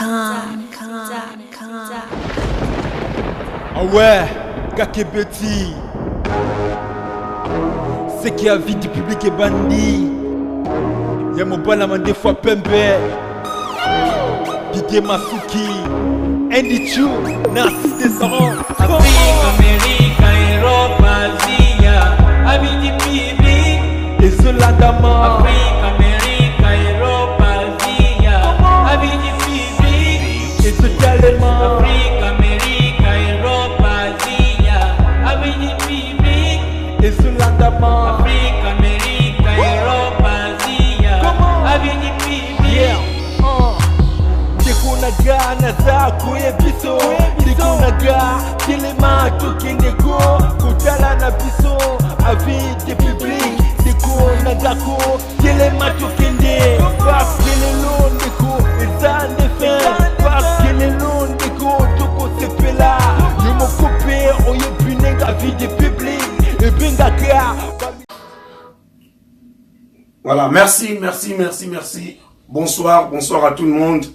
Dot.com. Ah ouais, Kakebeti. Ce qui a vie du public est bandit. Ya mobala mandefu pembe. Didier Masuki. Andy Chu, Narcisse Desaron. Afrique, Amérique, Europe, Asia, avis du public. Ezolandama. Afrique, Amérique, Europe, Asia, avis du public. Ezotalema. Afrique, Amérique, Europe, Asia, avis du public. Ezolandama. Afrique, Amérique, Europe, Asia, avis du public. Yeah. Ndeko na nga naza koyebiso ndeko na nga telema tokende ko kotala na biso avis de public ndeko na nga ko telema tokende parce que lelo ndeko eza nde fin parce que lelo ndeko tokosepela yo moko mpe oyebi ndenge avis de public ebengaka. Voilà, merci, merci, merci, merci. Bonsoir, bonsoir à tout le monde.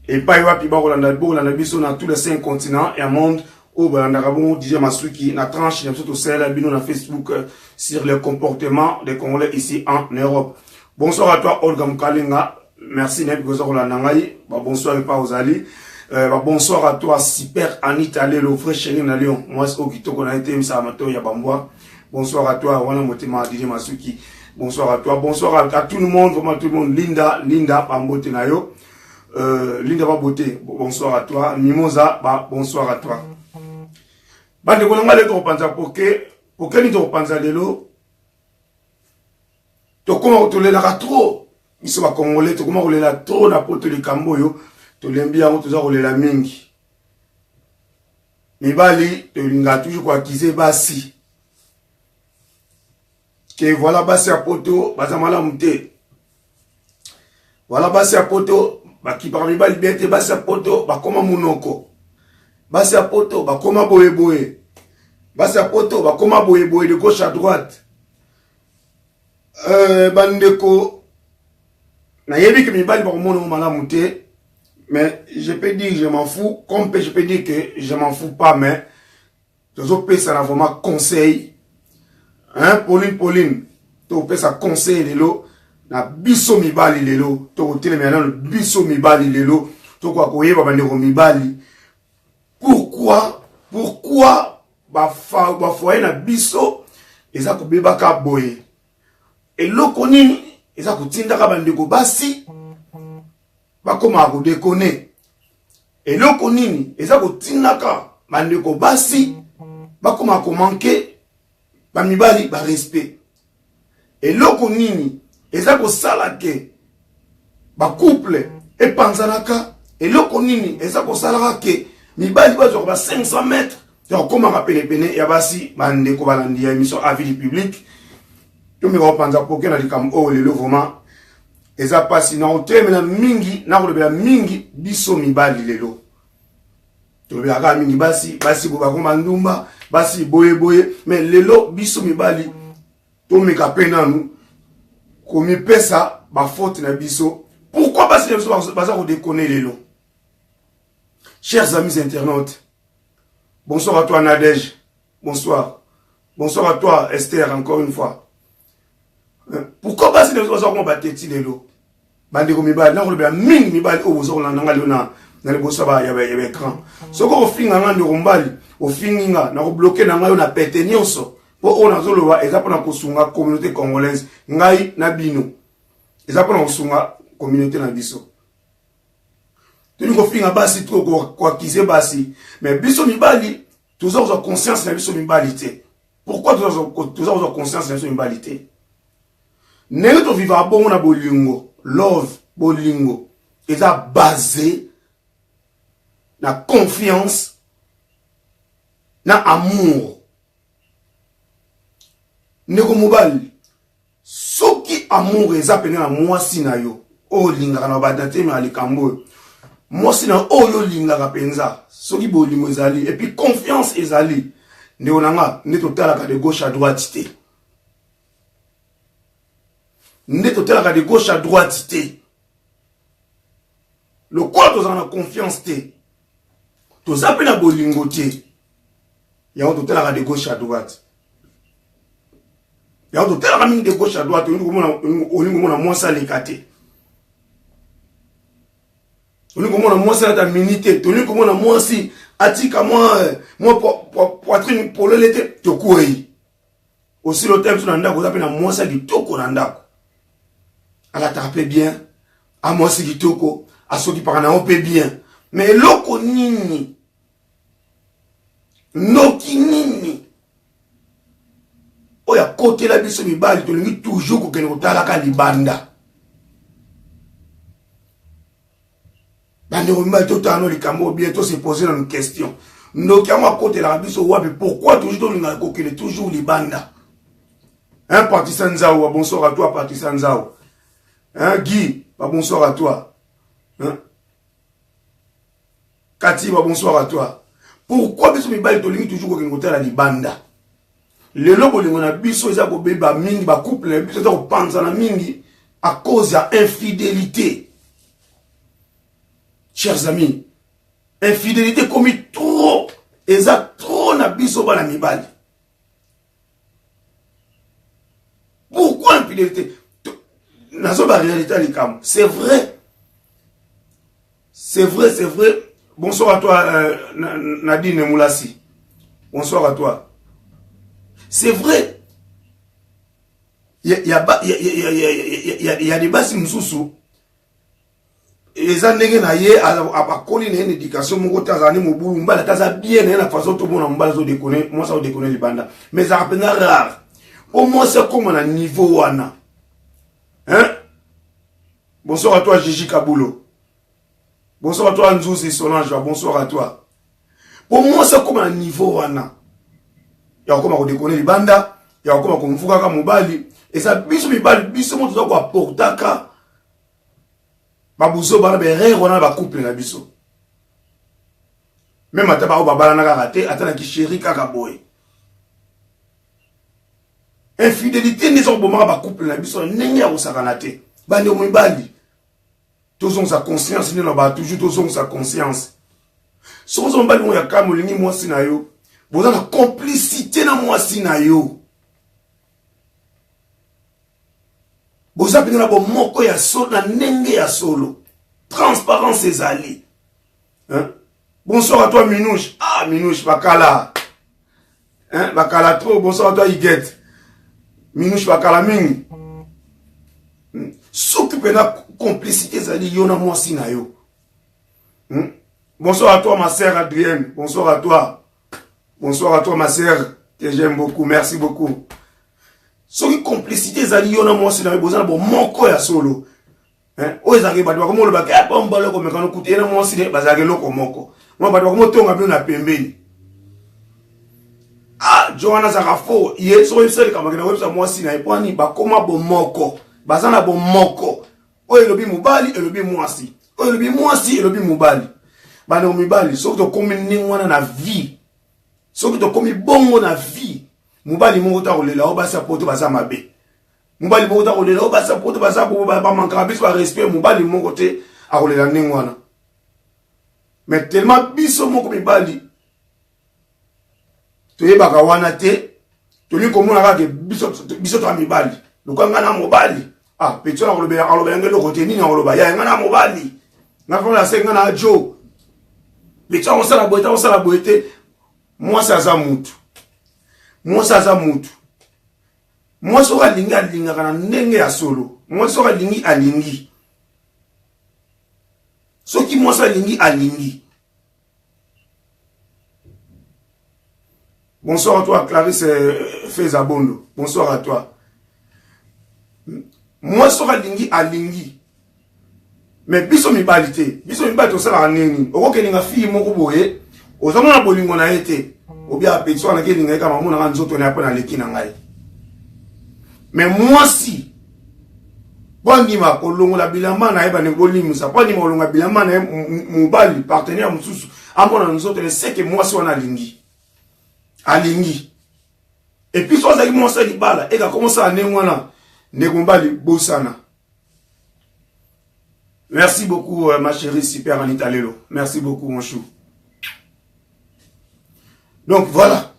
Epai wapi bakolanda, bokolanda biso na tous les cinq continents et monde oyo balandaka bongo DJ Masuki na tranche na biso tosalela bino na Facebook sur le comportement des Congolais ici en Europe. Bonsoir à toi, Olga Mukalenga. Merci nayebi koza kolanda ngai. Ba bonsoir epa ozali. Ba bonsoir à toi, Super Anita Lelo, frère chéri na Lyon. Mwasi oyo kitoko na ye te misala matoi ya bambwa. Bonsoir à toi, wana motema DJ Masuki. Bonsoir à toi. Bonsoir à tout le monde, vraiment tout le monde. Linda, Linda, bambote na yo. Linda Babote, bonsoir à toi. Mimosa, ba, bonsoir à toi. Bandeko na ngai, lelo tokopanza poke, poke nini tokopanza lelo? Tokoma tolelaka trop. Biso ba Congolais tokoma kolela trop na poto. Likambo oyo tolembi yango, toza kolela mingi. Mibali tolingaka toujours koaccuser basi ke voilà, basi ya poto baza malamu te, voilà, basi ya poto bakipaka mibali bien te, basi ya poto bakoma monoko, basi ya poto bakoma boyeboye, basi ya poto bakoma boyeboye, de gauche à droite. Bandeko, nayebi ke mibali bakomona ngo malamu te, mais je peux dire je m'en fous, comme je peux dire que je m'en fous pas. Mais tozopesana vraiment conseil, hein, Pauline, Pauline, topesa conseil lelo na biso mibali. Lelo tokotelemela nano biso mibali. Lelo tokoka koyeba, bandeko mibali, pourquoi bafoyer na biso eza kobebaka boye. Eloko nini eza kotindaka bandeko basi bakomaka kodéconner? Eloko nini eza kotindaka bandeko basi bakomaka komanquer bamibali barespect? Eloko nini eza kosala ke bacouple epanzanaka? Eloko nini eza kosalaka ke mibali bazwaka ba 500 mètres ya kokomaka penepene ya basi? Bandeko balandi ya émission Avis du public, tomeka kopanza poke na likambo oyo lelo. Vraiment eza mpasi na kotelemela mingi, na kolobela mingi biso mibali. Lelo tolobelaka kaka mingi basi, basi boye bakoma ndumba, basi boyeboye, mais lelo biso mibali tomeka mpe nanu komipesa bafaute na biso. Pourquoi basi na biso baza kodéconner lelo? Chers amis internautes, bonsoir à toi, Nadège, bonsoir, bonsoir à toi, Esther, encore une fois. Pourquoi basi na biso baza kokoma bateti lelo? Bandeko mibali, nakolobela mingi mibali oyo boza kolanda nga lelo na liboso ya baécran. Soki ofinga nga, ndeko mobali, ofingi nga, nakobloquer na ngai oyo na pete nyonso, mpo oyo nazoloba eza mpona kosunga communauté congolaise. Ngai na bino, eza mpona kosunga communauté na biso. Toli kofinga basi to koaccuser basi, mais biso mibali toza kozwa conscience na biso mibali te. Pourquoi toza kozwa conscience na biso mibali te? Ndenge tovivaka bongo na bolingo, love, bolingo eza base na confiance, na amour. Ndeko mobali, soki amour eza pene na mwasi na yo oyo olingaka, na banda te na likambo oyo, mwasi na oyo olingaka mpenza, soki bolingo ezali et puis confiance ezali, ndeko na nga, nde totalaka de gauche à droite te, nde totalaka de gauche à droite te. Lokola tozala na confiance te, toza mpe na bolingo te, yango totalaka de gauche à droite. Yango totalaka mingi de gauche à droite. Olingi komona mwasi aleka te, olingi komona mwasi alata mini te, tolingi komona mwasi atika mwa mwa poitrine polele te, tokwei. Osili otala biso na ndako, oza mpe na mwasi ya kitoko na ndako, alataka mpe bien, amwasi kitoko, asokipaka na yo mpe bien, mais eloko nini, ndoki nini oyo akotela biso mibali, tolingi toujours kokende kotalaka libanda? Bandeko mibali, totala no likambo oyo bien, tose pose nanu question: ndoki yango akotelaka biso wapi? Pourquoi toujours tolingaka kokende toujours libanda? Hein, Patricia Nzao, bonsoir à toi. Patricia Nzao, hein, Guy, bonsoir à toi. Hein, Kati, bonsoir à toi. Pourquoi biso mibali tolingi toujours kokende kotala libanda? Lelo bolingo na biso eza kobeba mingi, bacouple na biso eza kopanzana mingi à cause ya infidélité. Chers amis, infidélité ekomi trop, eza trop na biso bana mibali. Pourquoi infidélité? Nazoba réalité ya likambo. C'est vrai, c'est vrai, c'est vrai. Bonsoir à toi, Nadine Moulasi, bonsoir à toi. C'est vrai, il y a, y, a, y, a, y, a, y a des basi mosusu eza ndenge na ye, akoli na ye na éducation moko te, azala nde mobulu. Mobali ata aza bien na ye na façon, tomona mobali azodekone, mwasi azodekone libanda, mais ezalaka mpenza rare mpo mwasi akóma na niveau wana, hein? Bonsoir à toi, Gigi Kabulo. Bonsoir à toi, Nzuzi Solange. Bonsoir à toi. Mpo mwasi akóma na niveau wana ya kokóma kodekone libanda, ya kokóma komvukaka mobali, eza biso mibali, biso mo toza koaportaka babuzo bana, baerreur wana na bacouple na biso. Même ata baoyo babalana kaka te, ata na kichéri kaka boye, infidélité nde eza kobomaka bacouple na biso na ndenge ya kosakana te. Bandeko mibali, tozongisa conscience. Nde na ba toujours tozongisa conscience. Soki oza mobali moko ya kama, olingi mwasi na yo, boza na complicité na mwasi na yo, boza mpenza na bomoko ya solo, na ndenge ya solo, transparence ezali, hein? Bonsoir à toi, Minouche. Ah, Minouche Bakala, hein? Bakala trop. Bonsoir à toi, Iguette Minouche Bakala mingi. Soki mpenza complicité ezali yo na mwasi na yo, Bonsoir à toi, ma sœur Adrienne. Bonsoir à toi. Bonsoir à toi, ma sœur, que j'aime beaucoup. Merci beaucoup. Soki complicité ezali yo na mwasi na yo, boza na bomoko ya solo, oyo ezalaki bato bakoma olobaka bombala okomeka nokuta ye na mwasi ne bazalaka eloko moko. Mwa bato bakomotonga bino na pembeni: ah, jo wana azalaka fo ye. Soki oyebisa likambo, akenda koyebisa mwasi na ye. Mpo ani bakoma bomoko, baza na bomoko. Oyo elobi mobali elobi mwasi, oyo elobi mwasi elobi mobali. Bandeko mibali, soki tokomi ndenge wana na vie, soki tokomi bongo na vie, mobali moko ta kolela o basi ya poto baza mabe, mobali moko ta kolela o basi ya poto baza bamankaka biso barespect, mobali moko te akolela ndenge wana. Mais tellement biso moko mibali toyebaka wana te, tolingi komona kaka biso, biso toya mibali. Lokola ngai na mobali, ah, petit wana akolobela, alobela ngai eloko te. Nini akoloba ya ngai na mobali? Nga fana se ngai na jo, petit akosala boye te, akosala boye te. Mwasi aza mutu, mwasi aza mutu. Mwasi oyo alingi, alingaka na ndenge ya solo. Mwasi oyo alingi, alingi. Soki mwasi alingi, alingi. Bonsoir à toi, Clarisse Feza Bondo. Bonsoir à toi. Mwasi soki alingi, alingi. Mais biso mibali te. Biso mibali tosalaka nini? Okokelinga fille moko boye, ozomona bolingo na ye te, obia petit wana kelinga ye kaka mamonaka nzoto na ye mpo naleki na ngai. Mais mwasi mpo andima kolongola bilamba na ye, bandeko bolimisa, mpo andima kolongola bilamba na ye, mobali partenaire mosusu amona nzoto na seke, mwasi wana alingi, alingi. Et puis so azalaki mwasi ya libala, eka komosala ndenge wana, ndeko mobali, bosana. Merci beaucoup euh, ma chérie super Anita Lelo. Merci beaucoup mon chou. Donc voilà.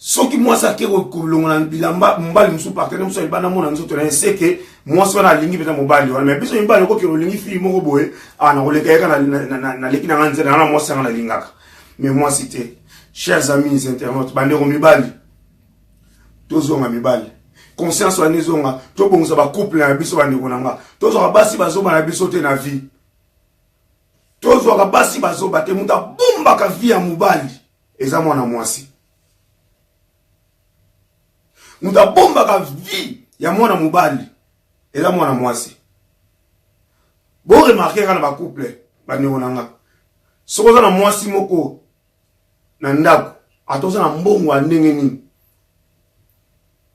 soki mwasi ake kolongola bilamba mobali mosusu partenaire mosusu alibanda mona nzoto na ye seke mwasi wana alingi mpenza mobali wana mais biso mibali okoki olingi fille moko boye ah nakoleka ye kaka naleki na nga nzela na mwasi yanga nalingaka mais mwasi te. Chers amis internautes, bandeko mibali, tozonga mibali, conscience wana ezonga, tobongisa ba couple na biso bandeko na nga, tozwaka basi bazoba na biso te na vie, tozwaka basi bazoba te. Moto abombaka vie ya mobali eza mwana mwasi, moto abombaka vie ya mwana mobali eza mwana mwasi. Bo remarquer kaka na ba couple bandeko na nga, soki oza na mwasi moko na ndako, ata oza na mbongo ya ndenge nini,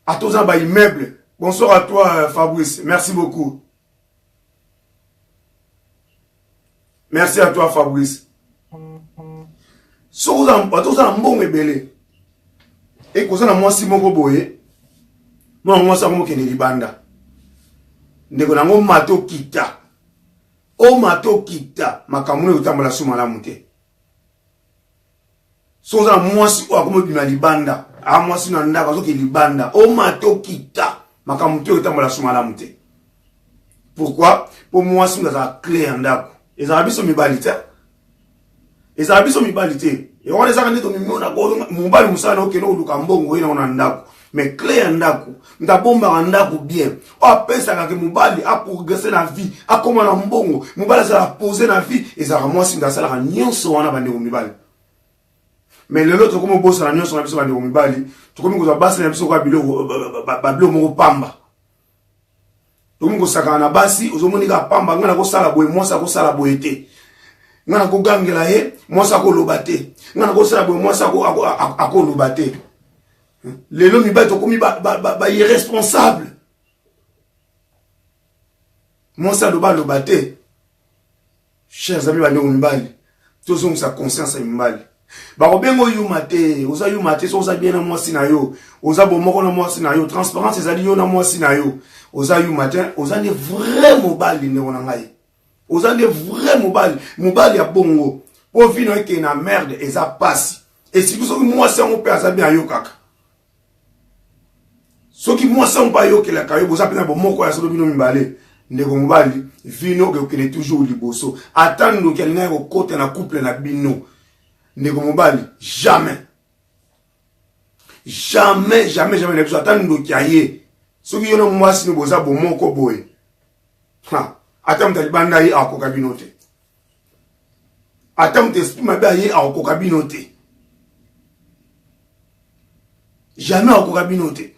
ata oza na ba immeuble. Bonsoir à toi euh, Fabrice, merci beaucoup. Merci à toi Fabrice. Soki ata oza na mbongo ebele, ekoza na mwasi moko boye, mwana mwasi yango mokende libanda, ndeko nango mata okita, omata okita, makambo no ekotambola su malamu te. Soki oza na mwasi oyo akomi obima libanda, a mwasi na ndako azoki libanda, omata okita, makambo te ekotambola su malamu te. Pourquoi? Po mwasi moto azala clé ya ndako, ezala biso mibali te, ezala biso mibali te. Yango wana ezaka nde tomimona mobali mosala na okende koluka mbongo ye nango na ndako, mais clé ya ndako, moto abombaka ndako bien, oyo apesaka ke mobali aprogresse na vie, akóma na mbongo, mobali azala pose na vie, ezalaka mwasi moto asalaka nyonso wana bandeko mibali. Mais lelo tokomi obosana nyonso na biso bandeko mibali, tokomi kozwa basi na biso kwa biloko babiloko moko pamba, tokomi kosakana na basi. Ozomoni kaka pamba, ngai nakosala boye, mwasi akosala boye te, ngai nakogangela ye, mwasi akoloba te, ngai nakosala boye, mwasi akoloba te. Lelo mibali tokomi ba irresponsable, mwasi aloba aloba te. Chers amis bandeko mibali, tozongisa conscience ya mibali. Bakobenga oyuma te, oza yuma te soki oza bien na mwasi na yo, oza bomoko na mwasi na yo, transparence ezali yo na mwasi na yo, oza yuma te, oza nde vrai mobali. Ndeko na ngai, oza nde vrai mobali, mobali ya bongo, mpo vino ekende na merde eza pasi. Esiki soki mwasi yango mpe aza bien, ayokaka. Soki mwasi yango mpe ayokelaka yo, boza mpenza bomoko ya solo bino mibale, ndeko mobali, vino okokende toujours liboso. Ata ndoki alingaki kokota na couple na bino, ndeko mobali, jamais, jamais, jamais, jamais na biso. Ata ndoki aye, soki yo na mwasi no boza bomoko boye, ata moto alibanda ye akokoka bino te, ata moto esprit mabe aye akokoka bino te, jamais akokoka bino te.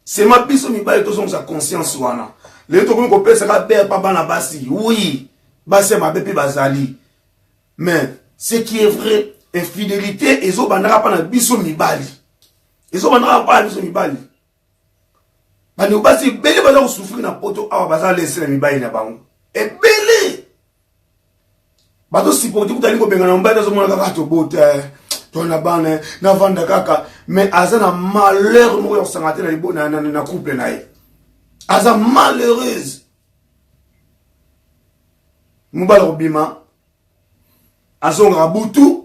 Sema biso mibali tozongisa conscience wana. Lelo tokomi kopesaka ber pa bana basi. Oui, basi ya mabe mpe bazali, mais ce qui est vrai, infidélité ezobandaka mpa na biso mibali, ezobandaka mpa na biso mibali. Bandeko basi ebele baza kosouffrir na poto awa, baza lese na mibali na bango ebele, bazosupporte kuta alingi kobengana mobali, azomona kaka tobota to na bana navanda kaka, mais aza na malheur moko ya kosanga te na couple na ye, aza malheureuse. Mobali akobima, azongaka butu,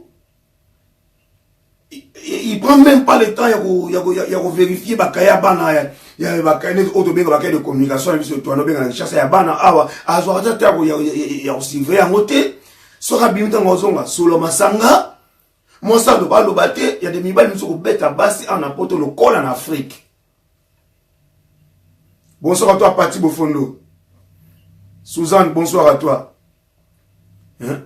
il prend même pas le temps ya kovérifier bakaye ya bana, ya bakaye neti oyo tobenga bakaye de communication na biso, toana obenga na Kinshasa ya bana awa, azwaka te ya kosurveiller yango te. Soki abimi, ntango azonga, solo masanga, mwasi aloba aloba te. Ya de mibali mosusu kobeta basi awa na poto lokola na Afrique. Bonsoir à toi Pati Bofondo Suzanne, bonsoir à toi, hein?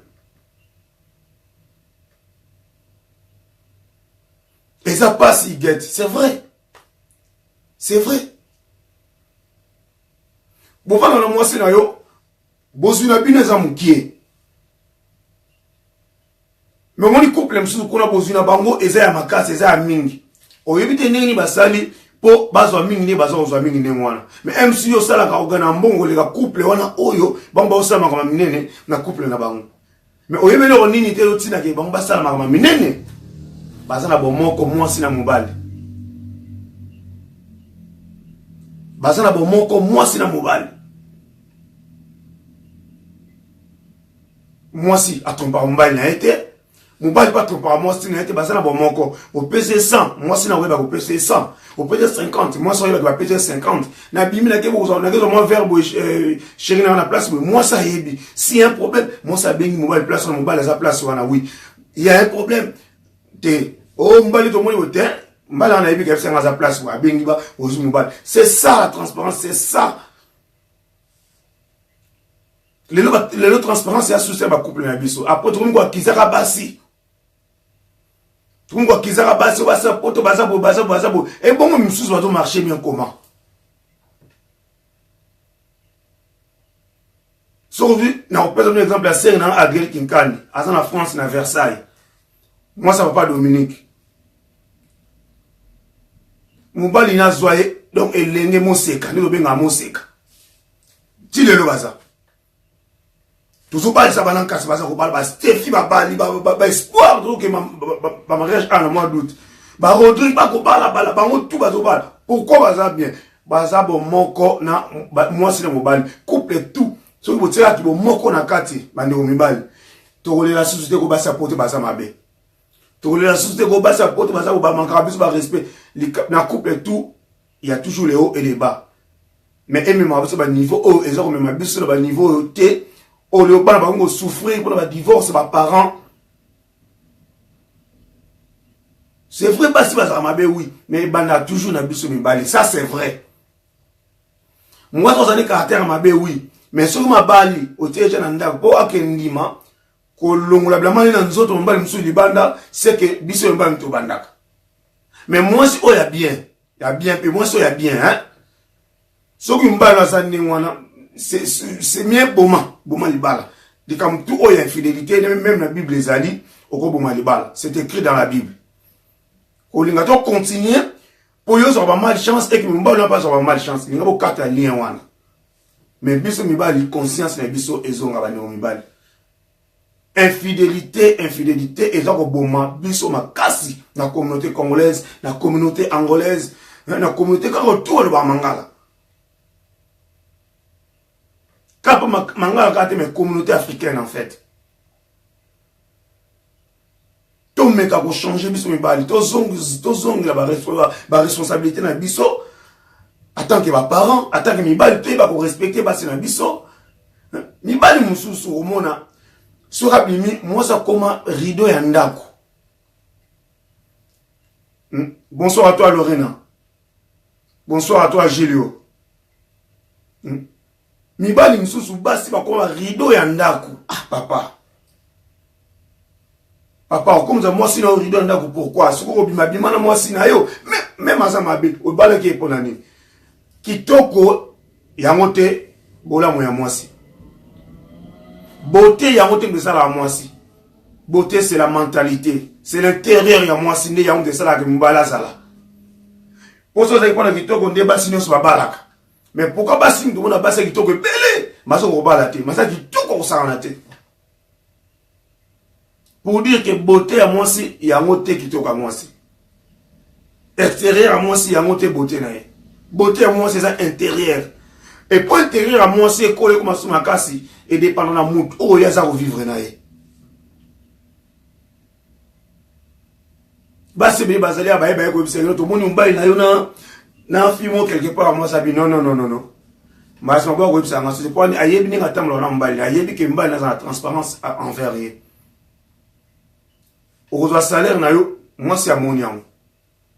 Eza pasi get, c'est vrai, c'est vrai. Bovanda na mwasi na yo, bozwi na bino eza mokie, me omoni couple mosusu kuna, bozwi na bango eza ya makasi, eza ya mingi, oyebi te ndenge nini basali mpo bazwa mingi, nde baza kozwa mingi ndenge wana. Mais mc yo osalaka ogana mbongo koleka couple wana oyo bango baosala makambo minene na couple na bango, mais oyebi eloko nini te otinaka bango basala makambo minene? Baza na bomoko, mwasi na mobali baza na bomoko, mwasi na mobali. Mwasi atrompaka mobali na ye te, mobali mpe atrompaka mwasi na ye te. Baza na bomoko. Opesi ye 100, mwasi na koyeba kopesa ye 100. Opesi ye 50, mwasi oyebaki bapesi ye 50. Nabimi, nake kozwa mwa verre boye, chéri nanga na place boye, mwasi ayebi. Si un problème, mwasi abengi mobali place wana, mobali aza place wana. Oui, il y a un problème te, o oh, mobali tomoni boye te, mobali wana ayebi kabisa nga aza place boye, abengi ba ozwi mobali. C'est ça la transparence, c'est ça. Lelo, lelo transparence ya susi ya bacouple na biso. Après tokomi koakizaka basi, tokomi koakizaka basi, basi ya poto baza boye, baza boye, baza boye. Ebongo misusu bazomarche bien comment? Soki ozwi, nakopesa bino exemple ya sere na Adriel Kinkani, aza na France, na Versailles, mwasi ya papa Dominique. Mobali nazwa ye donc elenge moseka, nde tobengaka moseka. Ti lelo baza tozobalisa bana nkasi, baza kobala bastefi, babali baespoir, tozoke bamariage a na mois d'août, barodrigue bakobalabala, bango tu bazobala. Pourquoi baza bien? Baza bomoko na mwasi na mobali. Couple tout soki botielaki bomoko na kati, bandeko mibali, tokolela susu te kobasa poto baza mabe, tokolela susu te kobasa poto baza kobamankaka biso barespect. Na couple tout, il y a toujours les hauts et les bas, mais ememaka biso baniveau oyo eza komema biso na baniveau oyo te, oyo bana bango kosouffrir mpona badivorce baparents. C'est vrai, basi bazalaka mabe, oui, mais ebandaka toujours na biso mibali. Ça c'est vrai. Mwasi ozali caractère mabe, oui, mais soki mabali otie ja na ndako mpo akendima kolongola bilamba na nzoto mobali mosusu libanda, c'est que biso mibali tobandaka. Mais mwasi oyo ya bien, ya bien mpe mwasi oyo ya bien, hein? Soki mobali aza ndenge wana, c'est mieux boma boma libala. Likambo tu oyo ya infidélité, même na Bible ezali, okoboma libala. C'est écrit dans la Bible. Kolinga to continuer mpo yo ozwaka bamalchance, eke mobali wana mpe azwaka bamalchance, linga bokata lien wana. Mais biso mibali, conscience na biso ezonga. Bandeko mibali, infidélité, infidélité eza koboma biso makasi na communauté congolaise, na communauté angolaise, na communauté kaka tu balobaka mangala, kaka mangala kaka te, mais communauté africaine en fait. Tomeka kochange biso mibali, tozongela baresponsabilité na biso en tant que baparent, en tant que mibali, toyeba korespecte basi na biso. Mibali mosusu omona soki abimi, mwasi akoma rideau ya ndako. Bonsoir à toi Lorena, bonsoir à toi Gilio. Mibali mosusu, basi bakoma rideau ya ndako. Ah papa, papa, okomisa mwasi na yo rideau ya ndako, pourquoi? Soki okobima, bima na mwasi na yo. Même aza mabe, obalaki ye mpona nini? Kitoko yango te bolamu ya mwasi, beauté yango te nde esalaka mwasi. Beauté, c'est la mentalité, c'est l'intérieur ya mwasi nde yango nde esalaka mobali azala. Mposo ozalaki mpona kitoko nde basi nyonso babalaka. Mais pourquoi basi mingi tomona basi ya kitoko ebele baza kobala te, baza kitoko kosangana te? Pour dire que beauté ya mwasi yango te kitoko ya mwasi, extérieur ya mwasi yango te beauté na ye. Beauté ya mwasi eza intérieur, et po intérieur ya mwasi ekola, ekoma so makasi, edépendre na mutu oyo ye aza kovivre na ye. Basi ebele bazali ya bayeba ye koyebisa yo: tomoni mobali na yo na fille quelque part. Mwasi abi: non, non, non, non, non. Mbasi maboya koyebisa yanga soki po ayebi ndenge atambolaka na mobali, ayebi ke mobali naza na transparence envers ye. Okozwa salaire na yo, mwasi amoni yango.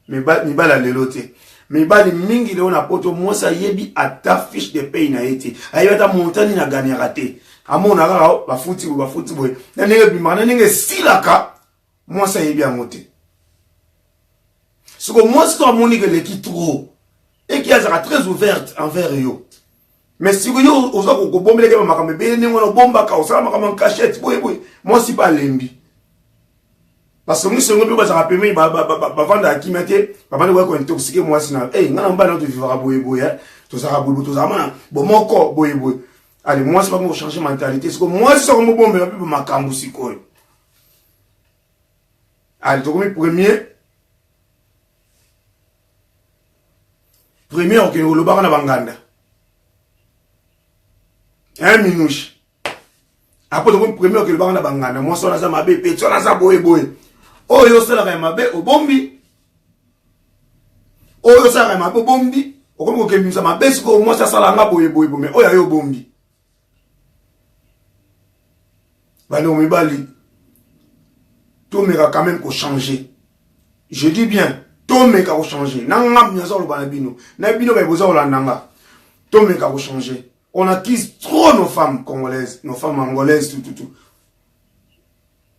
Mibali ya lelo te, mibali mingi lelo na poto, mwasi ayebi ata fiche de paye na ye te, ayebi ata montant nini agagnaka te. Amona kaka bafuti boye, bafuti boye, na ndenge ebimaka, na ndenge esilaka, mwasi ayebi yango te. Siko mwasi to amoni ke eleki trop, eki azalaka très ouverte envers yo. Mais siko yo oza kobombeleke bamakambo ebele ndenge wana, obombaka, osala makambo en cachette boye boye, mwasi mpe alembi. Basongisongi mpe bazalaka pembeni, bavandaka kimia te, babandi koya kointoxique mwasi na hey, ngai na mobali na tovivaka boye boye, tozalaka boye boye, tozalaka mana bomoko boye boye. Ale mwasi bakomi kochange mentalité. Siko mwasi soko mobombela mpe makambo sikoyo, ale tokomi premier premier okende kolobaka na banganda un minouche. Apo tokomi premier okelobaka na banganda, mwasi wana aza mabe, peti wana aza boye boye. Oyo osalaka ya mabe obombi, oyo osalaka ya mabe obombi, okomi kokembimisa mabe sikoyo mwasi asala nga boye boye boye, oyo ayo obombi. Bandeko mibali, tomeka quand même kochanger. Je dis bien, tomeka kochanger. Na nga naza koloba na bino, na bino baye boza kolanda nga, tomeka kochanger. On accuse trop nos femmes congolaises, nos femmes angolaises, tout, tout, tout.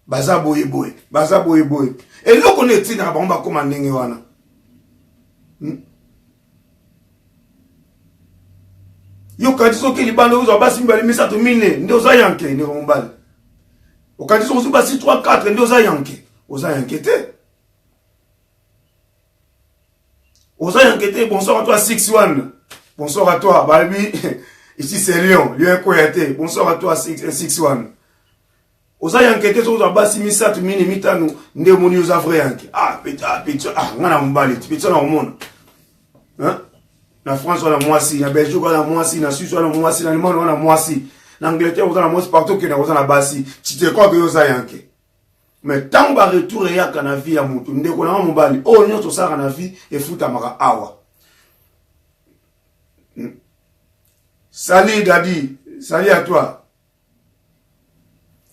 Baza boye boye, baza boye boye. Eloko nde etindaka bango bakóma ndenge wana. Yo kati soki libanda ozwa basi mibale, misato, mine, nde oza yanke. Ndeko mobali, okati soki ozwi basi 3, 4 nde oza yanke. Oza yanke te, oza yanke te. Bonsoir à toi 6 1, bonsoir à toi. Balobi ici c'est Lion, Lion ekoya te. Bonsoir à toi 6 6 1. Oza yanke te soki ozwa basi misato, mine, mitano nde omoni oza vrai yanke. Ah petit, ah petit, ah nga na mobali petit na omona na France wana mwasi, na Belgique wana mwasi, na Suisse wana mwasi, na Allemagne wana mwasi, na Angleterre oza na mwasi, partout okende oza na basi. Tu te crois que yo oza yanke, mais ntango baretour eyaka na vie ya motu, ndeko nanga mobali, oyo nyonso osalaka na vie efutamaka awa. Salut dadi, salut à toi.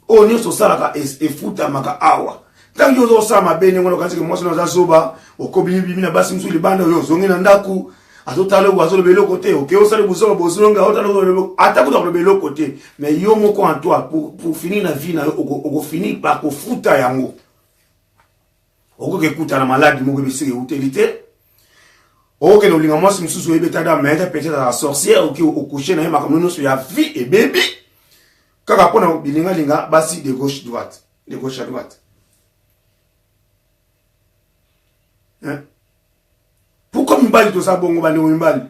Oyo nyonso osalaka efutamaka awa. Ntango yo ozosala mabe ndenge wana, okanisiki mwasi aza zoba. Okobimi bimi na basi mosusu libanda, oyo ozongi na ndako, azotala oyo, azoloba eloko te. Oke osali bozonga, bozonga, otala ata kuta koloba eloko te. Mais yo moko en toi, pour finir na vie na yo, okofinir par kofuta yango. Okoki ekuta na maladi moko ebisika euteli te. Okokende olinga mwasi mosusu, oyebi ete ada mais peut-être azala sorcière, oki okouche na ye, makambo nyonso ya vie ebebi kaka mpona bilingalinga basi de gauche droite, de gauche à droite, hein? Pourquoi mibali toza bongo? Bandeko mibali,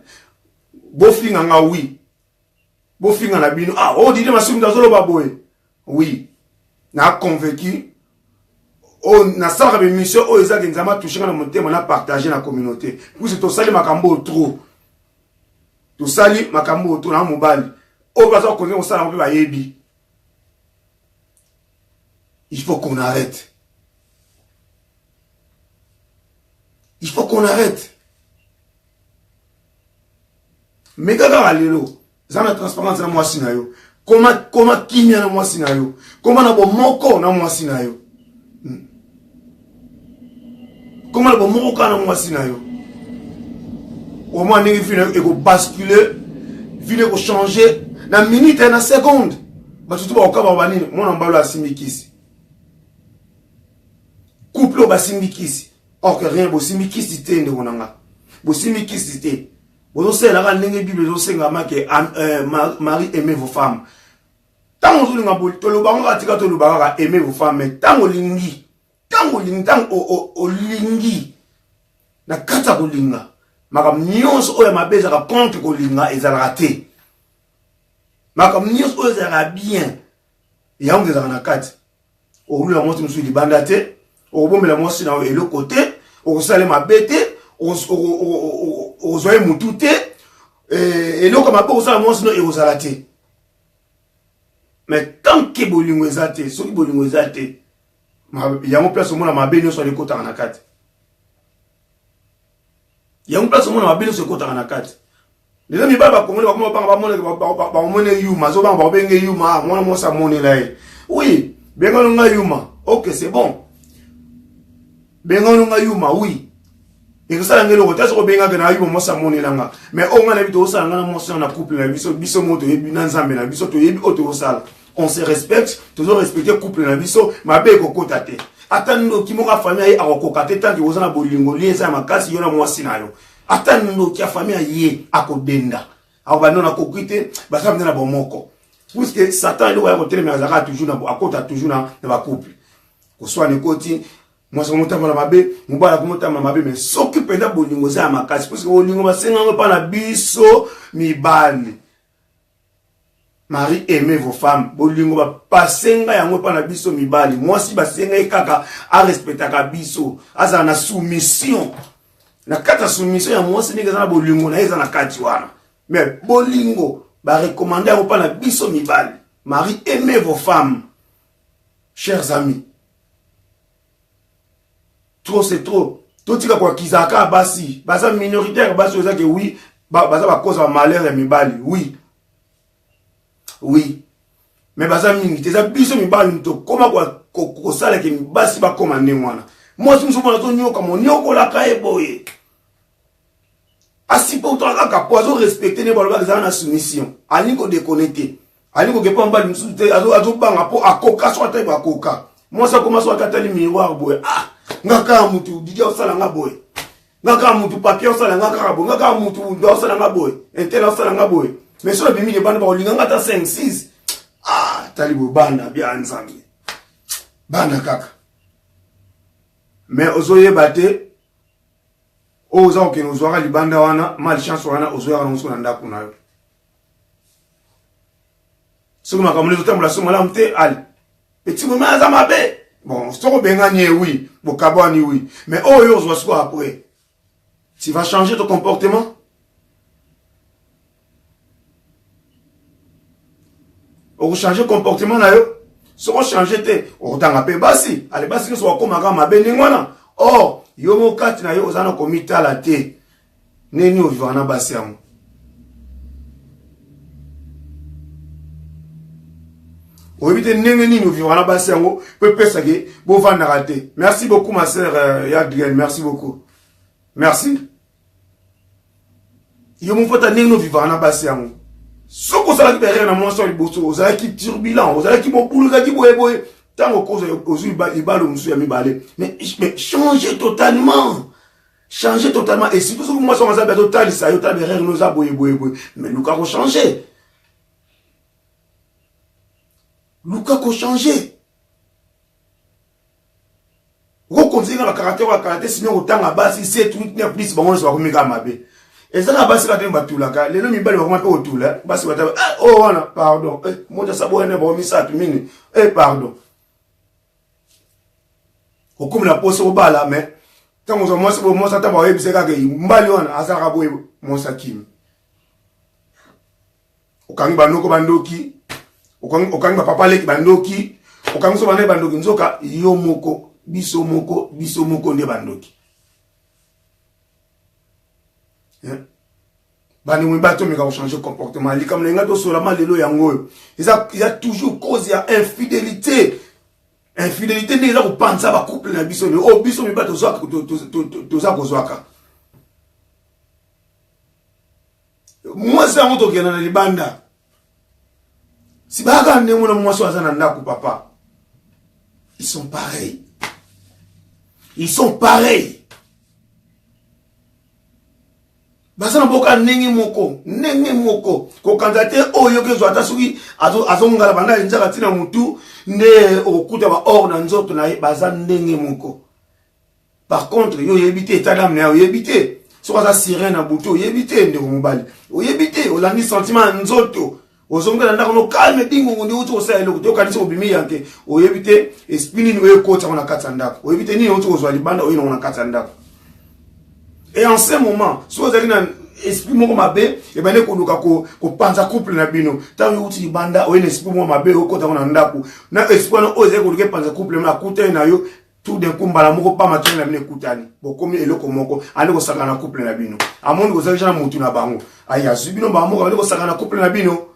bofinga nga, oui, bofinga na bino. Ah, oyo Dide Masumu azoloba boye, oui, na convaincu oyo nasalaka baémission oyo ezaki Nzambe atouche nga na motema na partage na communauté, puisque tosali makambo oyo trop, tosali makambo oyo to na mobali oyo baza kokonzi kosala yango mpe bayebi. Il faut qu'on arrête, il faut qu'on arrête. Meka kaka lelo, eza na transparence na mwasi na yo, koma, koma kimia na mwasi na yo, koma na bomoko na mwasi na yo, koma na bomoko kaka na mwasi na yo. Omwa ndenge vie na yo ekobascule, vie na ekochange na minute, na seconde. Bato tu bakokaba banini? Mwana mobali asimbi kisi, couple oyo basimbi kisi. Or que rien, bosimbi kisi te. Ndeko na nga, bosimbi kisi te. Bozosalelaka ndenge Bible ezosengama ke mari, aimez vos femmes. Ntango ozolinga, toloba ngo kaka, tika toloba kaka aimez vos femmes. Mais ntango olingi, ntango olingi, ntango olingi na kati ya kolinga, makambo nyonso oyo ya mabe ezalaka contre kolinga ezalaka te. Makambo nyonso oyo ezalaka bien, yango ezalaka na kati. Okolula mwasi mosusu libanda te, okobombela mwasi na yo eloko te, okosala mabe te, okozwa ye motu te. Eloko mabe okosala mwasi no ekozala te. Mais tant que bolingo eza te, soki bolingo eza te, yango place omona mabe nyonso wana ekotaka na kati. Yango place omona mabe nyonso ekotaka na kati. Lelo mibali bakongoli bakoma banga, bamoneke bakomone yuma, azobanga bakobenge yuma. Mwana mwasi amonela ye, oui, bengano nga yuma, ok, c'est bon, bengano nga yuma, oui, ekosala nga eloko te soki obengaka na yuma. Mwasi amonela nga, mais oyo nga na yebi tokosala nga na mwasi na couple na biso, biso moko toyebi, na Nzambe na biso toyebi oyo tokosala. On se respecte, tozo respecte couple na biso, mabe ekokota te. Ata ndoki moko ya famille aye, akokoka te tant que oza na bolingo li eza ya makasi, yo na mwasi na yo. Ata ndoki ya famille aye, akodenda, akobanda nakoki te. Baza mpenza na bomoko, puisque Satan eloko ya kotelemela azalaka toujours na akota toujours na bacouple. Koswana ekoti, mwasi akomotambola mabe, mobali akomotambola mabe. Mais soki mpenza bolingo eza ya makasi, puisque bolingo basengango mpa na biso mibali, mari, aimez vos femmes. Bolingo basenga yango mpa na biso mibali. Mwasi basenga ye kaka arespectaka biso, azala na soumission. Na kati ya soumission ya mwasi, ndenge eza na bolingo na ye eza na kati wana. Mais bolingo barekomande yango mpa na biso mibali. Marie, aimez vos femmes. Chers amis. Trop c'est trop. Totika koakizaka basi. Baza minoritaire basi oza ke oui, baza ba cause ya malheur ya mibali. Oui. Oui. Mais baza mingi te. Eza biso mibali tokoma kosala ke basi bakoma ndenge wana. Mwasi mosusu mwana azonyoka monyokolaka ye boye. Asupportaka kaka po azo respecter nde balobaka ezala na soumission. Alingi kodekone te. Alingi kokepa mobali mosusu te, azobanga po akoka so ata akoka. Mwasi akoma so ata atali miroir boye. Ah, nga kaka mutu Didi osala nga boye. Nga kaka mutu papier osala nga kaka boye. Nga kaka mutu ndo osala nga boye. Intel osala nga boye. Mais so abimi libanda bakolinga nga ata 5 6. Ah, tali boye bana bia Nzambe. Bana kaka. Mais ozoyeba te oyo oza kokende ozwaka libanda wana malchance wana ozoyaka nango so na ndako na yo soki makambo nde ezotambola so malamu te ale petit moma aza mabe bon soki obengani ye wi bokabwani wi mais oyo ozwa sikoyo après tu vas changer ton comportement. Okochange comportement na yo. Soki ochange te, okotanga mpe basi. Ale basi nyonso bakomaka mabe ndenge wana. Or yo moko kati na yo oza na komitala te ndenge nini ovivaka na basi yango. Oyebi te ndenge nini ovivaka na basi yango mpo epesake bovandaka te. Merci beaucoup ma sœur euh, Adrienne, merci beaucoup. Merci. Yo mofata ndenge novivaka na basi yango. Soki ozalaki berere na mwasi ya liboso, ozalaki turbulent, ozalaki mobulu, ozalaki boyeboye, ntango okozwa ozwi libalo mosusu ya mibale, mais change totalement. Changer totalement. Et surtout soki mwasi wango aza azotalisa yo, tala berere no eza boye boye boye, mais luka kochanger. Luka kochanger. Okokontinue na caractère ya kala te, sinon kotanga basi 7 8 9 10 bango nyonso bakomi kaka mabe. Eza kaka basi kaka te batulaka, lelo mibali bakoma mpe kotula, basi bata eh, oh wana pardon, eh, moto asabo wana bango misato mini, eh pardon. Okomi na poso obala mais ntango ozwa mwasi boye, mwasi ata bayebisa kaka mbali wana azalaka boye, mwasi akimi. Okangi banoko bandoki, okangi bapapa leki bandoki, okangi so bana bandoki, nzoka yo moko, biso moko, biso moko nde bandoki. Bandeko mibali tomeka kochanger comportement. Likambo na ngai tosolama lelo yango oyo eza toujours cause ya infidélité. Infidélité ndenge eza kopanza ba couple na biso lelo oyo biso mibali toza kozwaka. Mwasi yango tokenda na libanda si bayaka ndenge mona mwasi oyo aza na ndako papa, ils sont pareils, ils sont pareils, baza na boka ndenge moko, ndenge moko. Kokanza te oyo yoki ezwa ata soki azongala banda nzaka ntina mutu nde okokuta ba or na nzoto na ye, baza ndenge moko. Par contre yo oyebi te état d'âme na ye, oyebi te soki aza sirène na butu, oyebi te ndeko mobali, oyebi te, olandi sentiment ya nzoto, ozongi na ndako no calme dingongo nde outi kosala eloko te, okanisi obimi yanke, oyebi te esprit nini oyo ekoti yango na kati ya ndako, oyebi te nini outi kozwa libanda oye nango na kati ya ndako. Et en ce moment soki ozalaki na esprit moko mabe ebandi koluka kopanza couple na bino, ntango yo outi libanda oye na esprit moko mabe okota yango na ndako, na esprit wana oyo ezali koluka epanza couple na akutani na yo tout d'un coup mbala moko pa makila na bino ekutani, bokomi eloko moko, andi kosakana na couple na bino, amoni kozalaki na mutu na bango, ayi azwi bino mbala moko, andi kosakana na couple na bino.